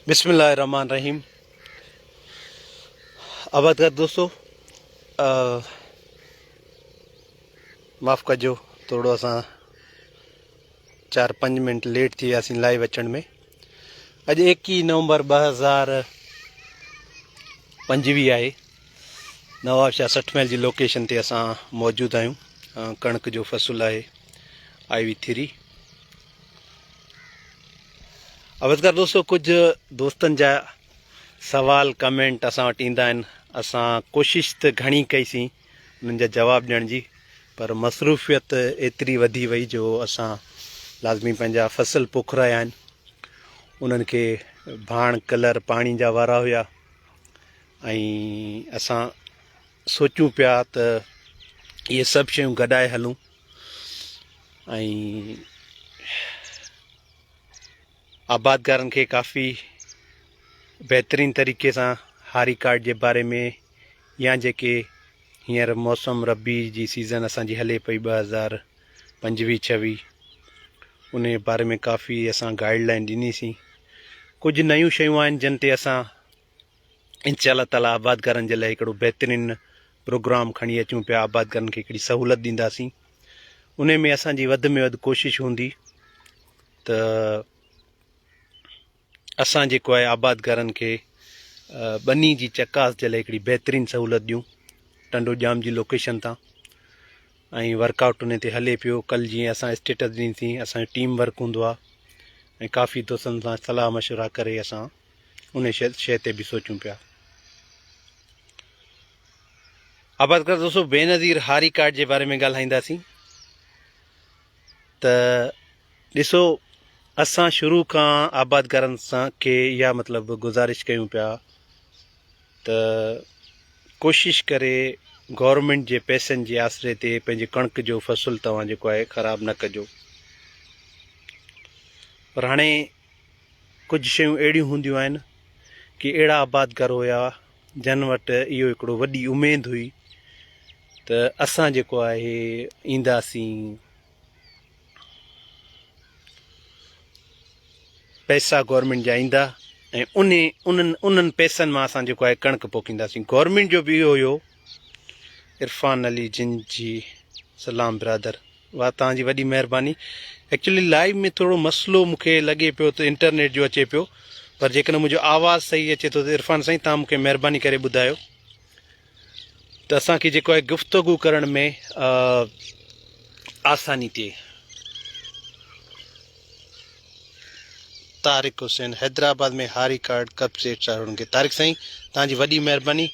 بسم الله الرحمن الرحيم آبادگار دوستو معاف ڪجو ٿورو اسان چار پنج منٽ ليٽ ٿي وياسين لائيو اچڻ ۾ اڄ ايڪيهه نومبر 2025 آهي نواب شاهه 60 ميل جي لوڪيشن تي اسان موجود آهيون ڪڻڪ جو فصل آهي آئي وي ٿري اوسگار دوستو ڪجهه دوستن جا سوال ڪمينٽ اسان وٽ ايندا آهن اسان ڪوشش ته گهڻي ڪئي سين انهن جا جواب ڏيڻ جي پر مصروفيت ايتري وڌي وئي جو اسان لازمي پنهنجا فصل پوکرايا آهن انهن کي ڀاڻ ڪلر پاڻي جا وارا هيا ۽ اسان سوچون پيا ته اهي سڀ شيون گڏائي هلون ۽ آبادگارن کي ڪافي بهترين طريقي سان هاري ڪارڊ جي باري ۾ يا جيڪي هينئر موسم ربيع جي سيزن اسان جي هلي پئي 2025 26 ان جي باري ۾ ڪافي اسان گائيڊ لائن ڏني سين ڪجهه نيون شيون آهن جن تي اسان انشاء الله تعالي آبادگارن جي لاء هڪڙو بهترين پروگرام کڻي اچون پيا آبادگارن کي هڪڙي سهولت ڏينداسين ان ۾ اسان جي وڌ ۾ وڌ ڪوشش هوندي ته اسان جيڪو آهي آبادگارن کي ٻني جي چڪاس جي لاء هڪڙي بهترين سهولت ڏيون ٽنڊو ڄام جي لوڪيشن تان ۽ ورڪ آئوٽ ان تي هلي پيو ڪل جيئن اسان اسٽيٽس ڏنيسين اسان جو ٽيم ورڪ هوندو آهي ۽ ڪافي دوستن سان صلاح مشورا ڪري اسان ان شيء تي به سوچون پيا. آبادگار دوستو بينظير هاري ڪارڊ جي باري ۾ ڳالهائينداسين ته ڏسو اسان شروع کان آبادگارن سان کي اها مطلب گذارش ڪيون پيا ته ڪوشش ڪري گورنمينٽ جي پئسن جي آسري تي پنهنجي ڪڻڪ جو فصل توهان جيڪو آهي خراب نه ڪجو پر هاڻي ڪجهه شيون اهڙيون هونديون آهن ڪي اهڙا آبادگار هيا جن وٽ اهو هڪڙو وڏي اميد هئي ته اسان جيڪو آهي اينداسين پئسا گورنمينٽ جا ايندا ۽ انهي انهن انهن پئسن مان اسان جيڪو آهي ڪڻڪ پوکينداسين گورنمينٽ جو به اهو هيو عرفان علي جن جي سلام برادر واه توهان جي وڏي مهرباني ايڪچولي لائيو ۾ ٿورو مسئلو مونکي لڳي پيو ته انٽرنيٽ جو اچي پيو پر جيڪڏهن منهنجو آواز صحيح اچي ٿو ته عرفان سائين توهان مونکي مهرباني ڪري ٻڌايو ته اسان کي جيڪو آهي گفتگو ڪرڻ ۾ آساني ٿئي طارق حسين حيدرآباد ۾ هاري ڪارڊ ڪب سي چاڙهونگي طارق سائين توهان جي وڏي مهرباني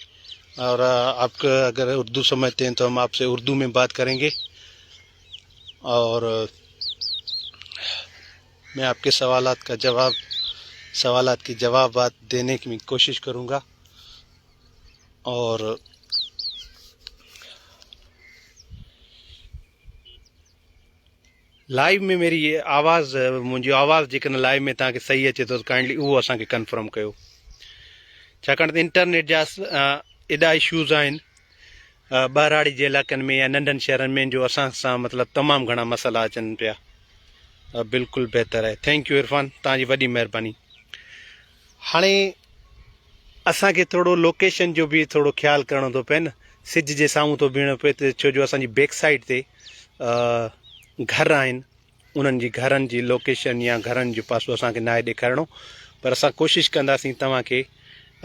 اور آپ اگر اردو سمجھتے ہیں تو ہم آپ سے اردو میں بات کریں گے اور میں آپ کے سوالات کا جواب سوالات کی جوابات دینے کی کوشش کروں گا اور لائيو ۾ ميري آواز منهنجي آواز جيڪڏهن لائيو ۾ توهان کي صحيح اچي ٿو ته ڪائنڊلي اهو اسان کي ڪنفرم ڪيو ڇاڪاڻ ته انٽرنيٽ جا ايڏا اشوز آهن ٻهراڙي جي علائقن ۾ يا ننڍن شهرن ۾ جو اسان سان مطلب تمام گهڻا مسئلا اچن پيا بلڪل بهتر آهي thank you Irfan توهان جي وڏي مهرباني هاڻي اسان کي ٿورو لوڪيشن جو به ٿورو خيال ڪرڻو ٿو پئي نه سج جي سامهون ٿو بيهڻو پئي ته ڇو جو اسان جي بيڪ سائيڊ تي گهر آهن انهن جي گهرن جي لوڪيشن يا گهرن جو پاسو اسان کي ناهي ڏيکارڻو پر اسان ڪوشش ڪنداسين توهان کي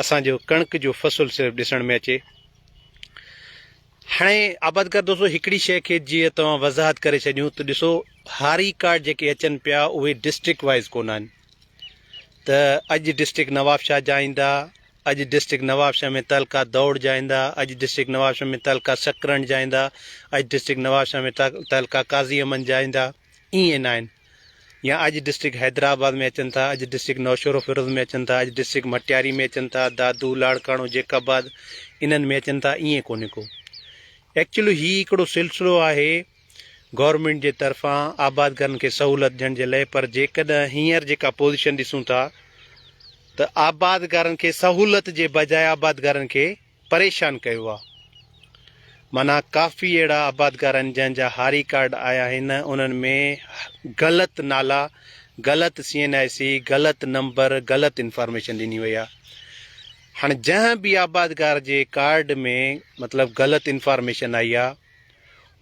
اسان جو ڪڻڪ جو فصل صرف ڏسڻ ۾ اچي هاڻي آبادگار دوستو هڪڙي شيء کي جيئن توهان وضاحت ڪري ڇڏيون ته ڏسو هاري ڪارڊ جيڪي اچن پيا اهي ڊسٽرڪٽ وائز ڪونه آهن ته اڄ ڊسٽرڪٽ نوابشاهه جا ايندا، اڄ ڊسٽرڪٽ نوابشاهه ۾ تعلقه دوڙ جا ايندا، اڄ ڊسٽرڪٽ نوابشاهه ۾ تعلقه سڪرنڊ جا ايندا، اڄ ڊسٽرڪٽ نوابشاهه ۾ تعلقه قاضي احمد جا ايندا، ائين ناهن. يا اڄ ڊسٽرڪٽ حيدرآباد ۾ اچن ٿا، اڄ ڊسٽرڪٽ نوشهروفيروز ۾ اچن ٿا، اڄ ڊسٽرڪٽ مٽياري ۾ اچن ٿا، دادو، لاڙڪاڻو، جيڪب آباد انهن ۾ اچن ٿا، ائين ڪونهي ڪو. ايڪچولي هي هڪڙو سلسلو آهي. گورنمينٽ جي طرفان آبادگارن کي سهولت ڏيڻ جي لئه پر جيڪڏهن هينئر جيڪا پوزيشن ڏسون ٿا ته آبادگارن کي سهولت جي بجاء آبادگارن کي پريشان ڪيو آ معنيٰ ڪافي اهڙا آبادگار آهن جنهن جا هاري ڪارڊ آيا آهن انهن ۾ غلط نالا غلط سي اين آء سي، غلط نمبر، غلط انفارميشن ڏني وئي آهي. هاڻي جنهن به آبادگار جي ڪارڊ ۾ مطلب غلط انفارميشن آئي آهي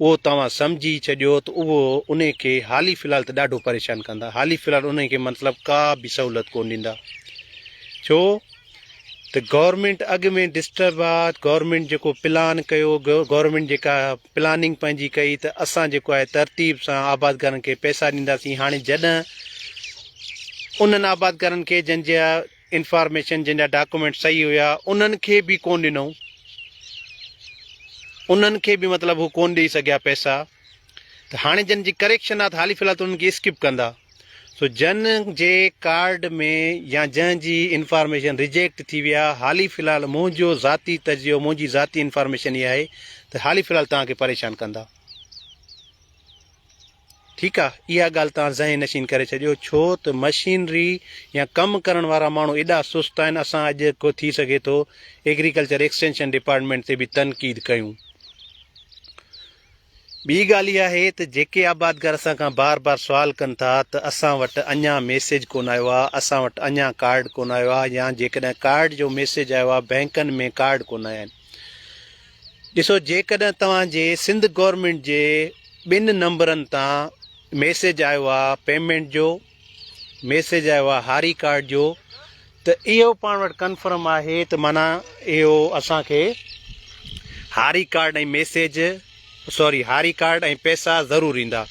اهو توهان سمجهي ڇڏيو ته اهو انهي کي حالي في الحال ته ڏاڍو پريشان ڪندا حالي في الحال انهي کي مطلب ڪا به سهولت ڪون ڏيندا ڇو ته گورنمينٽ اڳ ۾ ڊسٽرب آ گورنمينٽ جيڪو پلان ڪيو گورنمينٽ جيڪا پلاننگ پنهنجي ڪئي ته اسان جيڪو آهي ترتيب سان آبادگارن کي پئسا ڏينداسين هاڻي جڏهن انهن آبادگارن کي جن جا انفارميشن جن جا ڊاڪومينٽ صحيح هيا انهن کي به ڪون ڏنو انهن کي به مطلب هو ڪون ڏئي سگهيا پئسا ته هاڻي جن جي ڪريڪشن آ ته حالي في الحال ته انهن کي اسڪپ ڪندا سو جن جي ڪارڊ ۾ يا جنهن جي انفارميشن ريجيڪٽ ٿي ويا حالي في الحال منهنجو ذاتي تجزيو منهنجي ذاتي انفارميشن اها آهي ته حالي في الحال توهان کي پريشان ڪندا ٺيڪ آ اها ڳالهه توهان ذهن نشين ڪري ڇڏيو ڇو ته مشينري يا ڪم ڪرڻ وارا ماڻهو ايڏا سست آهن اسان اڄ ڪو ٿي سگهي ٿو ايگريڪلچر ايڪسٽينشن ڊپارٽمينٽ تي به تنقيد ڪيون. ٻي ڳالهه اها آهي ته جيڪي آبادگار اسان کان بار بار سوال ڪن ٿا ته اسان وٽ اڃا ميسيج ڪونه آيو آ اسان وٽ اڃا ڪارڊ ڪونه آيو آ يا جيڪڏهن ڪارڊ جو ميسيج آيو آ بئنڪن ۾ ڪارڊ ڪونه آيا آهن ڏسو جيڪڏهن توهان جي سنڌ گورنمينٽ جي ٻن نمبرن تان ميسيج آيو آ پيمينٽ جو ميسيج آيو آ هاري ڪارڊ جو ته اهو پاڻ وٽ ڪنفرم آهي ته معنيٰ اهو اسان کي هاري ڪارڊ ۽ ميسيج سوري هاري ڪارڊ ۽ پئسا ضرور ايندا.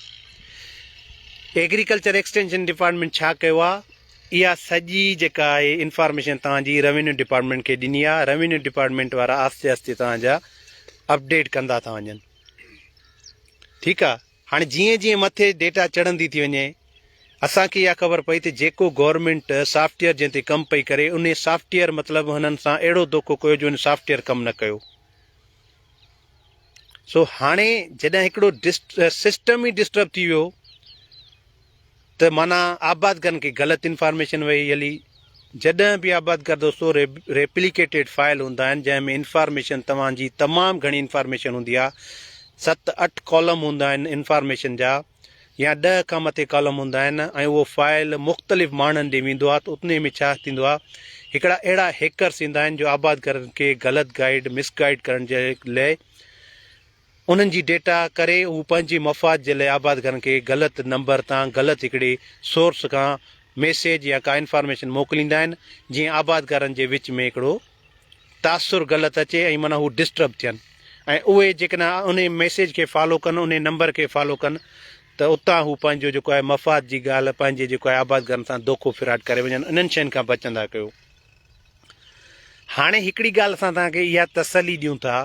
ايگريڪلچر ايڪسٽينشن ڊپارٽمينٽ ڇا ڪيو آ اها سڄي جيڪا آهي انفارميشن توهان جي روينيو ڊپارٽمينٽ کي ڏني آ روينيو ڊپارٽمينٽ وارا آهستي آهستي توهان جا اپڊيٽ ڪندا ٿا وڃن ٺيڪ آ هاڻي جيئن جيئن مٿي ڊيٽا چڙهندي ٿي وڃي اسان کي اها خبر پئي ته جيڪو گورنمينٽ سافٽويئر جنهن تي ڪم پئي ڪري انهي سافٽويئر مطلب هنن سان اهڙو دوکو ڪيو جو ان سافٽويئر ڪم نه ڪيو سو هاڻي جڏهن هڪڙو سسٽم ئي ڊسٽرب ٿي ويو ته معنيٰ آبادگارن کي غلط انفارميشن وئي هلي. جڏهن به آبادگار دوستو ريپليڪيٽيڊ فائل هوندا آهن جنهن ۾ انفارميشن توهان جي تمام گهڻي انفارميشن هوندي آهي ست اٺ ڪالم هوندا آهن انفارميشن جا يا ڏهه کان مٿي ڪالم هوندا آهن ۽ اهو فائل مختلف ماڻهن ڏي ويندو آهي ته اتني ۾ ڇا ٿيندو آهي هڪڙا اهڙا هيڪرس ايندا آهن جو آبادگارن کي غلط گائيڊ مس گائيڊ ڪرڻ جي لئي انهن جي ڊيٽا ڪري هو پنهنجي مفاد جي لاء آبادگارن کي غلط نمبر تان غلط هڪڙي سورس کان ميسيج يا ڪا انفارميشن موڪليندا آهن جيئن آبادگارن جي وچ ۾ هڪڙو تاثر غلط اچي ۽ معنيٰ هو ڊسٽرب ٿين ۽ اهي جيڪڏهن انهي ميسيج کي فالو ڪن انهي نمبر کي فالو ڪن ته اتان هو پنهنجو جيڪو آهي مفاد جي ڳالهه پنهنجي جيڪو آهي آبادگارن سان دوکو فراڊ ڪري وڃن انهن شين کان بچندا ڪيو هاڻي هڪڙي ڳالهه اسان توهان کي اها تسلي ڏيون ٿا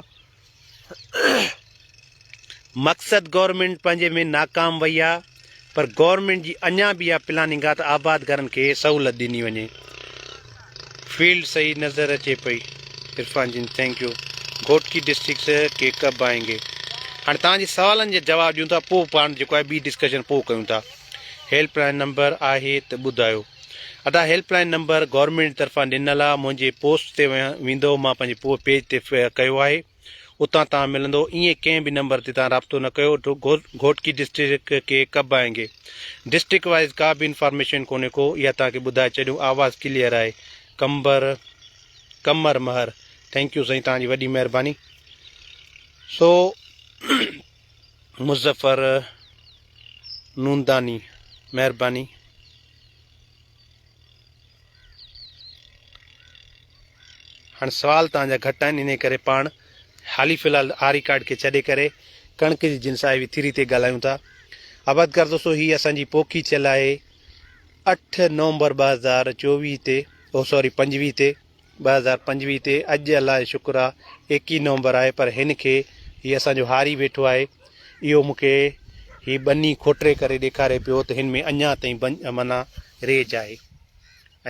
مقصد گورنمينٽ پنهنجي ۾ ناڪام وئي آ پر گورنمينٽ جي اڃا به اها پلاننگ آ ته آبادگارن کي سهولت ڏني وڃي. فيلڊ صحيح نظر اچي پئي عرفان جن thank you Ghotki district سي ڪي ڪب آئين گي هاڻي توهان جي سوالن جا جواب ڏيون ٿا پوء پاڻ جيڪو آهي ٻي ڊسڪشن پوء ڪيون ٿا هيلپ لائن نمبر آهي ته ٻڌايو. ادا هيلپ لائين نمبر گورنمينٽ طرفان ڏنل آ منهنجي پوسٽ تي ويندو مان پنهنجي پو پيج تي ڪيو آهي اتان تان ملندو ائين ڪنهن به نمبر تي تان رابطو نه ڪيو گهوٽڪي ڊسٽرڪٽ ڪي ڪب آئين گي ڊسٽرڪٽ وائز ڪا به انفارميشن ڪونهي ڪو اها تان کي ٻڌائي ڇڏيون آواز ڪليئر آهي قمبر قمر مهر thank you سائين تان جي وڏي مهرباني سو مظفر نونداني مهرباني. هاڻ سوال توهان جا گهٽ آهن انهي ڪري پاڻ حالي في الحال آري ڪارڊ کي ڇڏي ڪري ڪڻڪ جي جنس آئي وي ٿري تي ڳالهايون ٿا. آبادگار دوستو هي اسان جي پوکي ٿيل آهي اٺ نومبر 2024 تي او سوري 25 تي 2025 تي اڄ الله جو شڪر آ ايڪيهه نومبر آهي پر هن کي هي اسان جو هاري ويٺو آهي اهو مون کي هي ٻني کوٽري ڪري ڏيکاري پيو ته هن ۾ اڃا تائين معنيٰ ريج آهي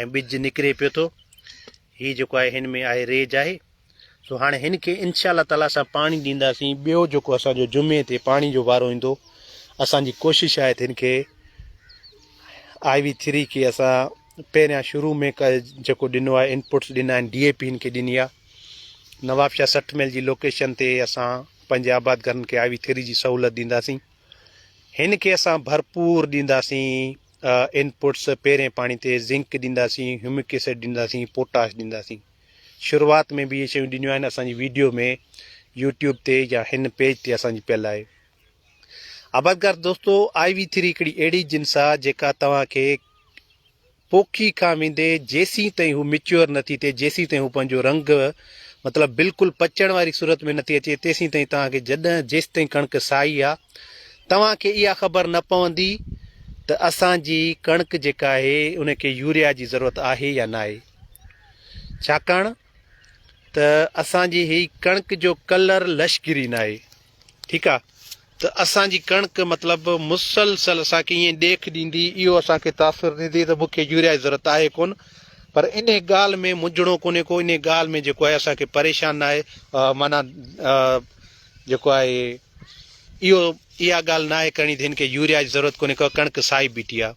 ۽ ٻج نڪري پيو ٿو هي جيڪو آهي هن ۾ آهي ريج آهي سو هاڻي هن کي انشاء الله تعالي اسان پاڻي ڏينداسين ٻيو جيڪو اسان جو جمعي تي پاڻي جو وارو ايندو اسان جي ڪوشش آهي ته هن کي آئي وي ٿري کي اسان پهريان شروع ۾ جيڪو ڏنو آهي انپوٽس ڏنا آهن ڊي اي پي هن کي ڏني آهي نوابشاهه 60 ميل جي لوڪيشن تي اسان پنهنجي آبادگارن کي آئي وي ٿري جي سهولت ڏينداسين هن کي اسان ڀرپور ڏينداسين. انپٽس پهرين پاڻي تي زنڪ ڏينداسين، هيومڪ ايسڊ ڏينداسين، پوٽاش ڏينداسين. شروعات ۾ به اهي شيون ڏنيون آهن اسان جي ويڊيو ۾ يوٽيوب تي يا هن پيج تي اسان جي پيل آهي. آبادگار دوستو آء وي ٿري هڪڙي اهڙي جنس آهي جيڪا توهان کي پوکي کان ويندي جيسين تائين هو ميچوئر نه ٿي ٿئي جيسين تائين هو پنهنجو رنگ مطلب بلڪل پچڻ واري صورت ۾ نٿي اچي تيسين تائين توهان کي جڏهن جيستائين ڪڻڪ سائي آ توهان کي اها خبر نه پوندي ته اسان جي ڪڻڪ جيڪا آهي ان کي يوريا جي ضرورت آهي يا ناهي ڇاڪاڻ ته اسان جي هي ڪڻڪ جو ڪلر لش گرين آهي ٺيڪ آ ته اسان جي ڪڻڪ مطلب مسلسل اسان کي ائين ڏيک ڏيندي اهو اسان کي تاثر ڏيندي ته مون کي يوريا جي ضرورت آهي ڪون پر انهي ڳالهه ۾ منجهڻو ڪونهي ڪو انهي ڳالهه ۾ جيڪو آهي اسان کي پريشان ناهي معنيٰ جيڪو آهي اهو اها ڳالهه ناهي ڪرڻي ته هن کي يوريا جي ضرورت ڪونهي ڪو ڪڻڪ سائي بيٺي آهي.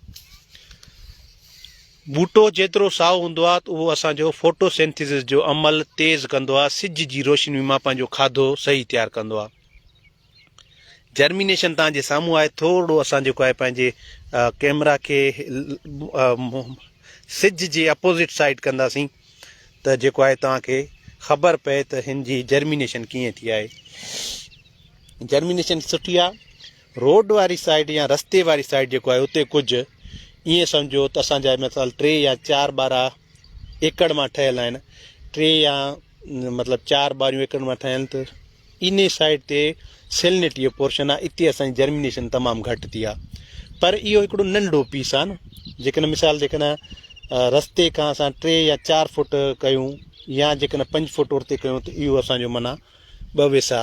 ٻوٽو جيترو سائو هوندو آهي ته اهو اسان جو فوٽو سينٿيسز جو عمل تيز ڪندو آهي، سج جي روشني مان پنهنجو کاڌو صحيح تيار ڪندو آهي. جرمينيشن توهان جي سامهون آهي، ٿورڙو اسان جيڪو آهي پنهنجي ڪيمرا کي سج جي اپوزٽ سائيڊ ڪنداسين ته جيڪو آهي توهان کي خبر پئي ته هن جي جرمينيشن ڪيئن ٿي آهي. جرمينيشن سٺي آهي. روڊ واري سائيڊ يا رستي واري سائيڊ جيڪو آهي اتي ڪجهه ائين سمجهو ته اسان جا مثال ٽي يا چار ٻارا ايڪڙ مان ٺهيل آهن ٽي يا مطلب چار ٻاريون ايڪڙ مان ٺهيل ته انهي سائيڊ تي سيلنيٽي جو پورشن آهي اتي اسان جي جرمينيشن تمام گهٽ ٿي آهي پر اهو هڪڙو ننڍڙو پيس آهي نه جيڪڏهن مثال جيڪڏهن رستي کان اسان ٽي يا چار فوٽ ڪيون يا جيڪڏهن پنج فوٽ اورتي ڪيون ته اهو اسان جو معنيٰ ٻه ويسا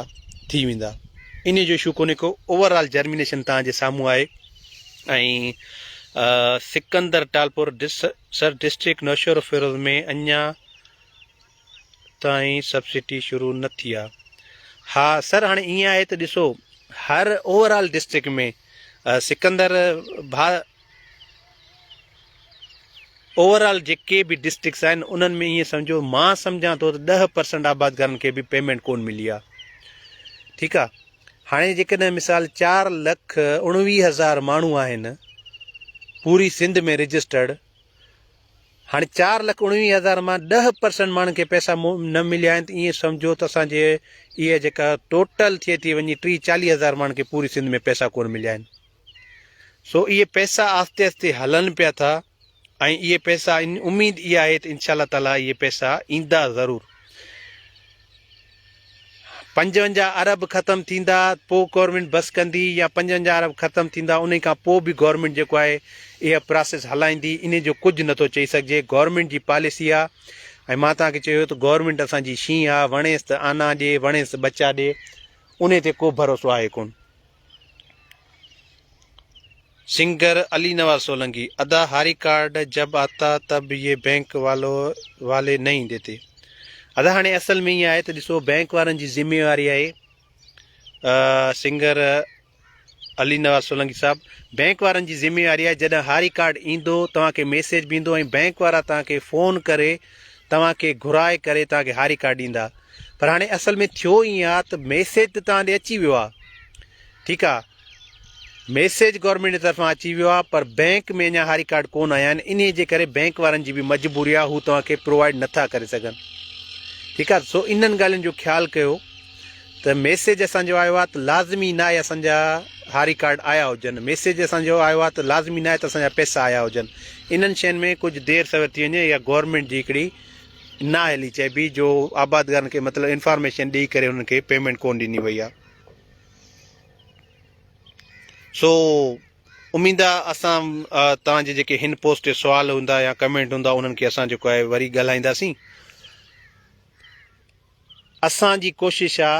ٿي ويندا انهي جو اشو ڪونهي ڪو اوور آل جرمينيشن توهان جي سامهون آهي ۽ سڪندر ٽالپور سر ڊسٽرڪٽ نوشهروفيروز ۾ اڃا تائين سبسڊي شروع نه ٿي آ ها سر هاڻي ائين آهي ته ڏسو هر اوور آل ڊسٽرڪٽ ۾ سڪندر ڀا اوور آل جيڪي به ڊسٽرڪٽس آهن انهن ۾ ائين سمجهو مان سمجهان ٿو ته 10% آبادگارن کي به پيمينٽ ڪون ملي آ ٺيڪ آ هاڻي جيڪڏهن مثال چار لک اڻويهه هزار ماڻهو آهن پوري سنڌ ۾ رجسٽرڊ هاڻي 4,29,000 مان 10% ماڻهن کي پئسا نه مليا آهن ته ائين سمجهو ته اسان جي اها جيڪا ٽوٽل ٿئي ٿي وڃي ٽيهه چاليهه هزار ماڻهن کي پوري سنڌ ۾ پئسا ڪون مليا آهن سو اهي پئسا آهستي آهستي هلن پيا ٿا ۽ اهي پئسا اميد اها آهي ته انشاء الله تعالي اهي پئسا ايندا ضرور. 55 ارب ختم ٿيندا پوء گورنمينٽ بس ڪندي يا 55 ارب ختم ٿيندا انهي کان پوء به گورنمينٽ جيڪو آهي اها پراسيس هلائيندي انهي جو ڪجهه نٿو چئي سگهجي گورنمينٽ جي پاليسي آهي ۽ مان توهان کي چيو ته گورنمينٽ اسان جي شينهن آهي وڻيس ته آنا ڏي وڻيس ته ٻچا ڏي انهي تي ڪو ڀروسو آهي ڪونه. سنگر علي نواز سولنگي، ادا هاري ڪارڊ جب آتا تب يي بينڪ والو والي نهين ديتي. ادا هاڻي اصل ۾ ائين آهي ته ڏسو بينڪ وارن جي ذميواري آهي سنگر علي نواز سولنگي صاحب بينڪ وارن جي ذميواري آهي جڏهن هاري ڪارڊ ايندو توهان کي ميسيج به ايندو ۽ بينڪ وارا توهان کي فون ڪري توهان کي گهرائي ڪري توهان کي هاري ڪارڊ ڏيندا پر هاڻي اصل ۾ ٿيو ائين آ ته ميسيج ته توهان ڏي اچي ويو آ ٺيڪ آ ميسيج گورنمينٽ جي طرفان اچي ويو آ پر بينڪ ۾ اڃا هاري ڪارڊ ڪون آيا آهن انهي جي ڪري بينڪ وارن جي به مجبوري آ هو توهان کي پرووائيڊ نٿا ڪري سگهن ٺيڪ آ سو انهن ڳالهين جو خيال ڪيو ته ميسيج اسان جو آيو آ ته لازمي ناهي اسان جا هاري ڪارڊ آيا هجن ميسيج اسان جو آيو آ ته لازمي ناهي ته اسان جا پئسا آيا هجن انهن شين ۾ ڪجهه دير سوير ٿي وڃي يا گورنمينٽ جي هڪڙي نااهلي چئبي جو آبادگارن کي مطلب انفارميشن ڏئي ڪري انهن کي پيمينٽ ڪون ڏني وئي آ سو اميد آ اسان توهان جي جيڪي هن پوسٽ تي سوال هوندا يا ڪمينٽ هوندا انهن کي اسان جيڪو آهي وري ڳالهائينداسين اسان جي ڪوشش آ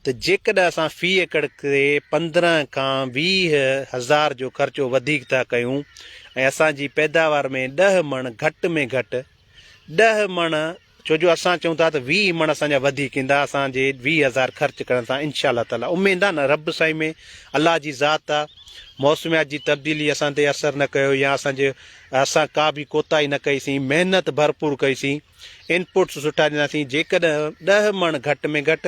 ته جيڪڏهن اسان في ايڪڙ تي 15 کان 20 هزار جو خرچو وڌيڪ ٿا ڪيون ۽ اسان جي پيداوار ۾ ڏهه مڻ گهٽ ۾ گهٽ ڏهه مڻ ڇو جو اسان چئون ٿا ته 20 مڻ اسان جا وڌيڪ ايندا اسان جي 20 هزار خرچ ڪرڻ سان انشاء الله تعالي اميد آ نه رب سائين ۾ الله جي ذات آ موسميات جي تبديلي اسان تي اثر نه ڪيو يا اسان جي اسان ڪا به ڪوتاهي نه ڪئي سين محنت ڀرپور ڪئي سين انپٽس سٺا ڏينداسين جيڪڏهن ڏهه مڻ گهٽ ۾ گهٽ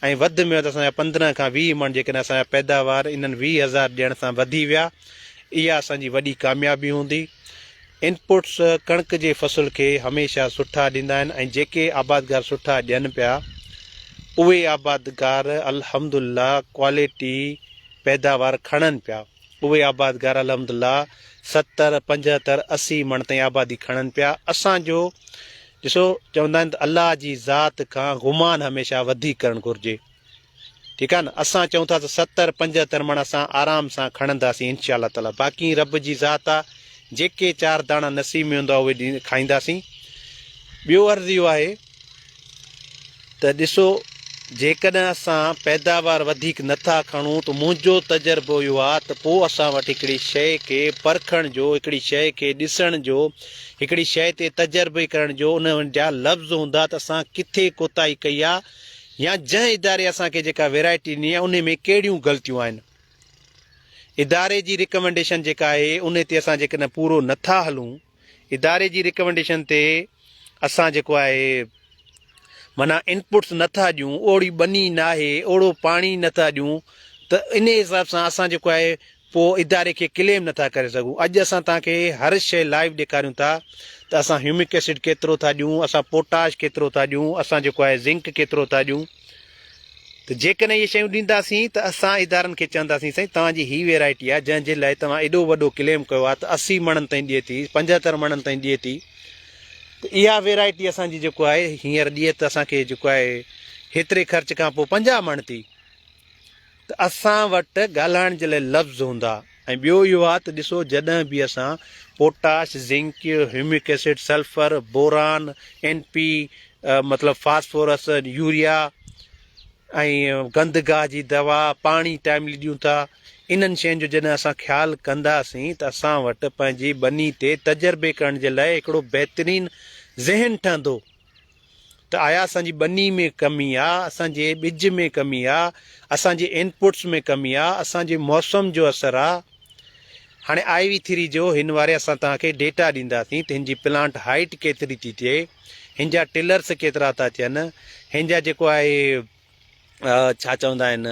۽ وڌ ۾ وڌ اسان جا 15 کان 20 مڻ جيڪڏهن اسان جا پيداوار انهن 20 هزار ڏيڻ سان وڌي ويا اها اسان جي وڏي ڪاميابي هوندي. انپٽس ڪڻڪ جي فصل کي هميشه سٺا ڏيندا آهن ۽ جيڪي آبادگار سٺا ڏين پيا اهي آبادگار الحمدلله ڪوالٽي پيداوار کڻن پيا. اهي آبادگار الحمدلله 70، 75، 80 مڻ تائين آبادي کڻن پيا. اسان جو ڏسو چوندا آهن ته الله جي ذات کان گمان هميشه وڌيڪ ڪرڻ گهرجي. ٺيڪ آ نه اسان چئون ٿا ته 70 75 مڻ اسان آرام سان کڻنداسين انشاء الله تعالي باقي رب جي ذات آ جيڪي چار داڻا نصيب ۾ هوندا اهي کائينداسين ٻيو عرض اهو آهي ته ڏسو جيڪڏهن اسان پيداوار وڌيڪ نٿا کڻون ته منهنجو تجربو اهو آ ته پوء اسان وٽ هڪڙي شيء کي پرکڻ جو هڪڙي شيء کي ڏسڻ جو هڪڙي شيء تي تجربي ڪرڻ جو ان جا لفظ هوندا ته اسان ڪٿي ڪوتاهي ڪئي آ يا جنهن اداري اسان کي جيڪا ويرائٽي ڏني آهي انهي ۾ ڪهڙيون غلطيون آهن. اداري جي ريڪمينڊيشن جيڪا آهي انهي تي اسان جيڪڏهن پورو نه ٿا هلون، اداري جي ريڪمينڊيشن تي اسان جيڪو آهي معنيٰ انپٽس نه ٿا ڏيون، اوڙي ٻني ناهي، اوڙو پاڻي نه ٿا ڏيون ته انهي حساب سان اسان جيڪو آهي پوء اداري کي ڪليم نٿا ڪري سگهون. اڄ اسان توهان کي هر شيء لائيو ڏيکاريون ٿا ته اسان هيومڪ ايسڊ ڪيترو ٿا ڏيون، اسان پوٽاش ڪيترو ٿا ڏيون، اسان جيڪو آهي زنڪ ڪيترو ٿا ڏيون ته جيڪڏهن اهي شيون ڏينداسين ته اسان ادارن کي چونداسين سائين توهان جي هي ويرائٽي آهي جنهن جي لاء توهان ايڏو وڏو ڪليم ڪيو آهي ته 80 مڻن تائين ڏئي ٿي، 75 مڻن تائين ڏئي ٿي ته اها ويرائٽي اسان جي جيڪو آهي هينئر ڏئي ته اسان کي جيڪو آهي هيتري خرچ کان پوء 50 مڻ ٿي. ته اسان وٽ ڳالهائڻ جي لاء لفظ هوندا ۽ ٻيو اهو آهي ته ڏسو جڏهن به اسان potash, zinc, humic acid, sulphur, boron, N P مطلب فاسفورس، يوريا ۽ گند گاهه جي دوا، پاڻي ٽائملي ڏيون ٿا انهن شين جو جڏهن اسان خيال ڪنداسين ته اسان وٽ پنهنجي ٻني تي تجربي ڪرڻ جي لاء هڪڙو بهترين ذهن ٺهندو. ته آيا اسان جي ٻني ۾ ڪمي آ، اسان جي ٻج ۾ ڪمي آ، اسان جي انپٽس ۾ ڪمي آ، اسان جي موسم جو اثر آ. هاڻي آء وي ٿري جو هن واري اسان توهان کي ڊيٽا ڏينداسين ته هن جي پلانٽ هائيٽ ڪيتري ٿي ٿئي، هن جا ٽلرس ڪيترا ٿا ٿين، هن جا جيڪو آهي ڇا چوندا آهن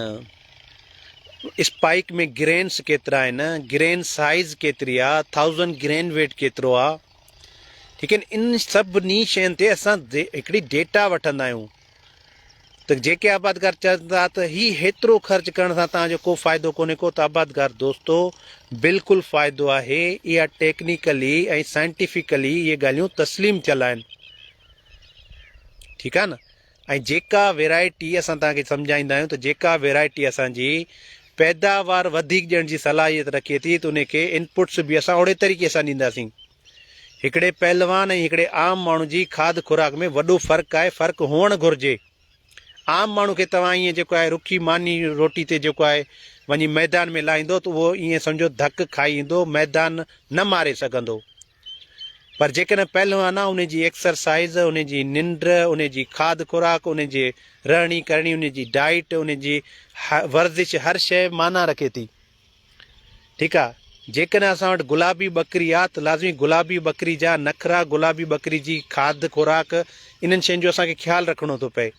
اسپائڪ ۾ گرينس ڪيترا آهن، گرين سائيز ڪيتري آ، ٿائوزنڊ گرين ويٽ ڪيترو آ. ٺيڪ آهن ان سڀني شين تي اسان هڪڙي ڊيٽا وٺندا آهيون ته جيڪي آبادگار چون ٿا ته هي هيترو خرچ ڪرڻ سان توهان جو ڪو فائدو ڪونهي ڪو ته آبادگار دوستو بلڪل فائدو آهي اها ٽيڪنيڪلي ۽ سائنٽيفڪلي اهي ڳالهيون تسليم ٿيل آهن ٺيڪ آهي نه ۽ جيڪا ويرائٽي اسان توهان کي سمجهائيندا آهيون ته جيڪا ويرائٽي اسان جي پيداوار وڌيڪ ڏيڻ جي صلاحيت رکي ٿي ته ان کي انپٽس به اسان اوڙي طريقي سان ڏينداسين. هڪڙي پهلوان ۽ هڪڙي عام ماڻهو جي کاڌ خوراڪ ۾ وڏو فرق آهي، فرق هئڻ گهرجي. عام ماڻهو کي توهان ائين جيڪو آهي رکي ماني روٽي تي جيڪو آهي وڃي ميدان ۾ لاهيندو ته اهو ائين سمجهو ڌڪ کائي ايندو ميدان نه ماري سگهندو. پر جيڪڏهن پهلوان آ ان جي ايڪسرسائيز، ان جي ننڊ، ان جي کاڌ خوراڪ، ان جي رهڻي ڪرڻي، ان جي ڊائيٽ، ان جي ورزش هر شيء معنيٰ رکي ٿي. ٺيڪ آ جيڪڏهن اسان وٽ گلابي ٻڪري آ ته لازمي گلابي ٻڪري جا نخرا، گلابي ٻڪري جي کاڌ خوراڪ انهن شين جو اسان کي خيال رکڻو ٿو پئي.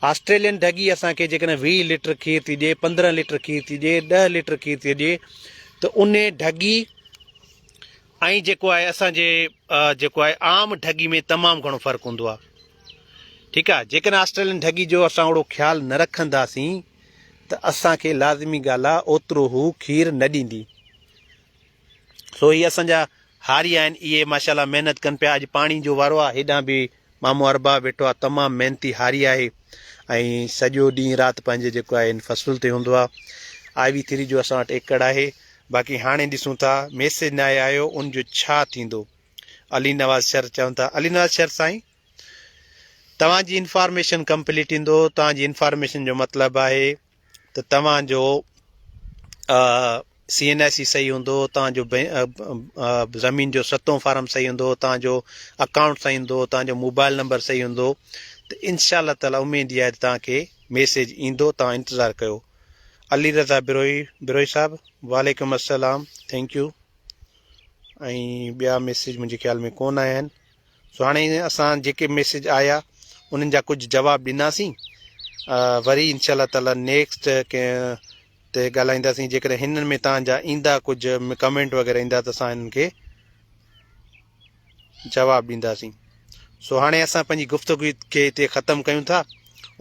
آسٽريلين ڍڳي اسان کي جيڪڏهن 20 ليٽر کير ٿي ڏئي، 15 ليٽر کير ٿي ڏئي، 10 ليٽر کير ٿي ڏئي ته ان ڍڳي ۽ جيڪو آهي اسان جي جيڪو آهي عام ڍڳي ۾ تمام گهڻو فرق هوندو آهي ٺيڪ آهي جيڪڏهن آسٽريلين ڍڳي جو اسان اهڙو خيال نه رکنداسين ته اسان کي لازمي ڳالهه آهي اوترو هو کير نه ڏيندي سو هي اسان جا هاري آهن اهي ماشاء الله محنت ڪن پيا اڄ پاڻي جو وارو آهي هيڏانهن به مامو ارباب ويٺو آهي تمام محنتي هاري آهي ۽ سڄو ڏينهن رات پنهنجي جيڪو آهي ان فصل تي هوندو آهي آء وي ٿري جو اسان وٽ ايڪڙ آهي باقي هاڻي ڏسون ٿا ميسيج ناهي آيو ان جو ڇا ٿيندو علي نواز شر چون ٿا علي نواز شر سائين توهان جي انفارميشن ڪمپليٽ ايندو توهان جي انفارميشن جو مطلب آهي ته توهان جو سي اين آء سي صحيح هوندو، توهان جو زمين جو ستون فارم صحيح هوندو، توهان جو اڪائونٽ صحيح هوندو، توهان جو موبائل نمبر صحيح هوندو ته انشاء الله تعالي اميد اها آهي ته توهان کي ميسيج ايندو، توهان انتظار ڪيو. علي رضا بروهي بروهي صاحب وعليڪم السلام thank you ۽ ٻيا ميسيج منهنجي خيال ۾ ڪون آيا آهن. سو هاڻي اسان جيڪي ميسيج آيا انهن جا ڪجهه جواب ڏناسين وري انشاء الله تعالي نيڪسٽ ڪنهن تي ڳالهائينداسين جيڪڏهن هنن ۾ توهان جا ايندا ڪجهه ڪمينٽ وغيره ايندا ته اسان هنن کي جواب ڏينداسين. سو هاڻي اسان پنهنجي گفتگو کي هتي ختم ڪيون ٿا.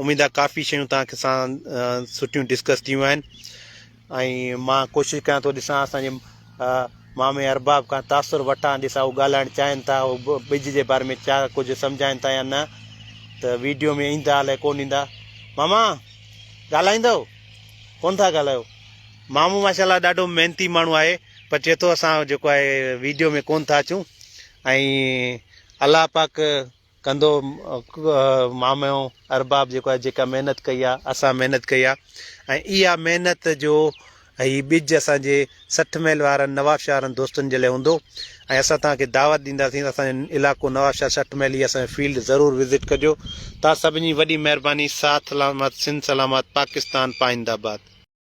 اميد آ ڪافي شيون توهان کي سان سٺيون ڊسڪس ٿيون آهن ۽ مان ڪوشش ڪيان ٿو ڏسان اسان جي مامي ارباب کان تاثر وٺان ڏسان هو ڳالهائڻ چاهين ٿا هو ٻج جي باري ۾ ڇا ڪجهه سمجهائين ٿا يا نه ته ويڊيو ۾ ايندا الائي ڪون ايندا ماما ڳالهائيندو ڪون ٿا ڳالهايو مامو ماشاءالله ڏاڍو محنتي ماڻهو آهي پر چئي ٿو اسان جيڪو آهي ويڊيو ۾ ڪون ٿا اچون ۽ الله پاڪ ڪندو ماميو ارباب جيڪو آهي جيڪا محنت ڪئي آهي اسان محنت ڪئي آهي ۽ اها محنت جو هي ٻج اسان جي 60 ميل وارن نوابشاهه وارن دوستن جي لاء هوندو ۽ اسان توهان کي دعوت ڏينداسين ته اسان جو علائقو نوابشاهه 60 ميل هي اسان جو فيلڊ ضرور وزٽ ڪجو. توهان سڀني جي وڏي مهرباني ساٿ سلامت سنڌ سلامت پاڪستان پائنده باد.